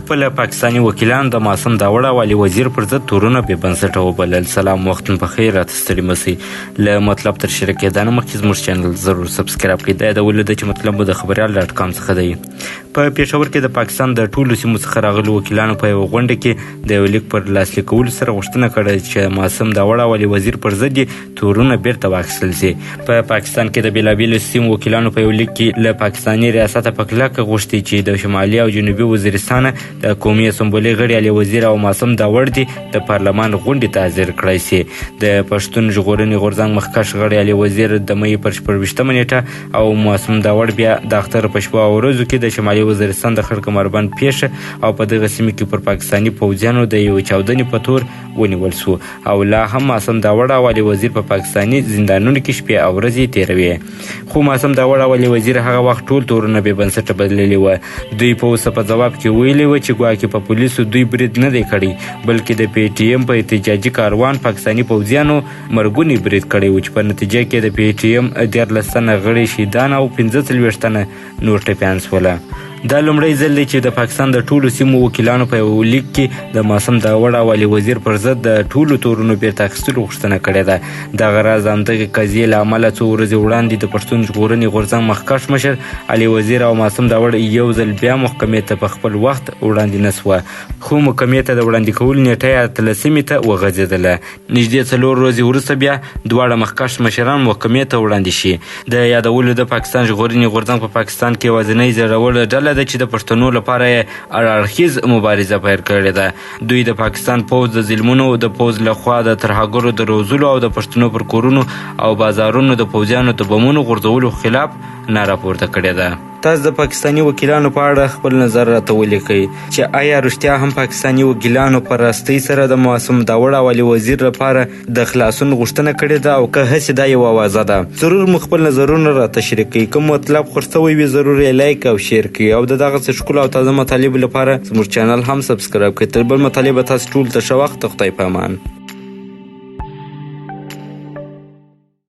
خپله پاکستاني وکیلانو د معصوم داوړ او علي وزیر پر ضد تورونه بې بنسټه وبلل. سلام، وخت مو په خیر، راته ستړي مه سئ. له مطلب تر شریکېدا نه مخکې زموږ چینل ضرور سبسکرایب کړئ. د یادولو ده چې مطلب مو د خبریال ډاټ کام څخه دی. په پېښور کې د پاکستان د ټولو سیمو څخه راغلو وکیلانو په یوه غونډه کې د یو لیک پر لاسلیکولو سره غوښتنه کړې چې معصوم داوړ او علي وزیر پر ضد یې تورونه بیرته واخیستل شي. په پاکستان کې د بېلابېلو سیمو وکیلانو په یو لیک کې له پاکستاني ریاسته په کلکه غوښتي چې د شمالي او جنوبي وزیرستان د قومي اسمبلۍ غړي علي وزیر او معصوم داوړ دې د پارلمان غونډې ته حاضر کړای شي. د پښتون ژغورنې غورځنګ مخکښ غړی علي وزیر د مې پر 26مه نېټه او معصوم داوړ بیا د اختر په شپو او ورځو کې د شمالي وزیرستان د خړ کمربند پیښه او په دغه سیمه کې پر پاکستاني پوځیانو د یوې چاودنې په تور ونیول شو او لا هم معصوم داوړ او علي وزیر په پاکستاني زندانونو کې شپې او ورځې تېروي. خو معصوم داوړ او علي وزیر هغه وخت ټول تورونه بې بنسټه بللي وه. دوی په اوسه په ځواب کې ویلي وه چې ګواکې په پولیسو دوی برید نه دی کړی، بلکې د پي ټي ایم په احتجاجي کاروان پاکستاني پوځیانو مرګونی برید کړی و چې په نتیجه کې د پي ټي ایم 13 تنه غړي شهیدان او 45 تنه نور ټپیان شول. دا لومړی ځل دی چې د پاکستان د ټولو سیمو وکیلانو په یو لیک کې د معصوم داوړ او علي وزیر پر ضد د ټولو تورونو بیرته اخیستلو غوښتنه کړې ده. دغه راز د همدغې قضیې له امله څو ورځې وړاندې د پښتون ژغورنې غورځنګ مخکښ مشر علي وزیر او معصوم داوړ یو ځل بیا محکمې ته په خپل وخت وړاندې نه شوه، خو محکمې ته د وړاندې کولو نېټه یې 18مې ته وغځېدله. نږدې 4 ورځې وروسته بیا دواړه مخکښ مشران محکمې ته وړاندې شي. د یادولو ده، پاکستان ژغورنې غورځنګ په پاکستان کې یوازینۍ زړوره ډله ده چې د پښتنو لپاره یې اړاړخیز مبارزه پیل کړې ده. دوی د پاکستان پوځ د ظلمونو، د پوځ له خوا د ترهګرو د روزلو او د پښتنو پر کورونو او بازارونو د پوځیانو د بمونو غورځولو خلاف ناره پورته کړې ده. تاسو د پاکستاني وکیلانو په اړه خپل نظر راته ولیکئ چې آیا رښتیا هم پاکستاني وکیلانو په راستۍ سره د معصوم داوړ او علي وزیر لپاره د خلاصون غوښتنه کړې ده او که هسې دا یوه اوازه ده؟ ضرور مو خپل نظرونه راته شریک کړئ. کوم مطلب خوښ شوی وي ضرور یې لایک او شیر کړئ او د دغسې ښکلو او تازه مطالبو لپاره زموږ چینل هم سبسکرایب کړئ. تر بل مطالبه تاسو ټولو ته ښه وخت، د خدای په امان.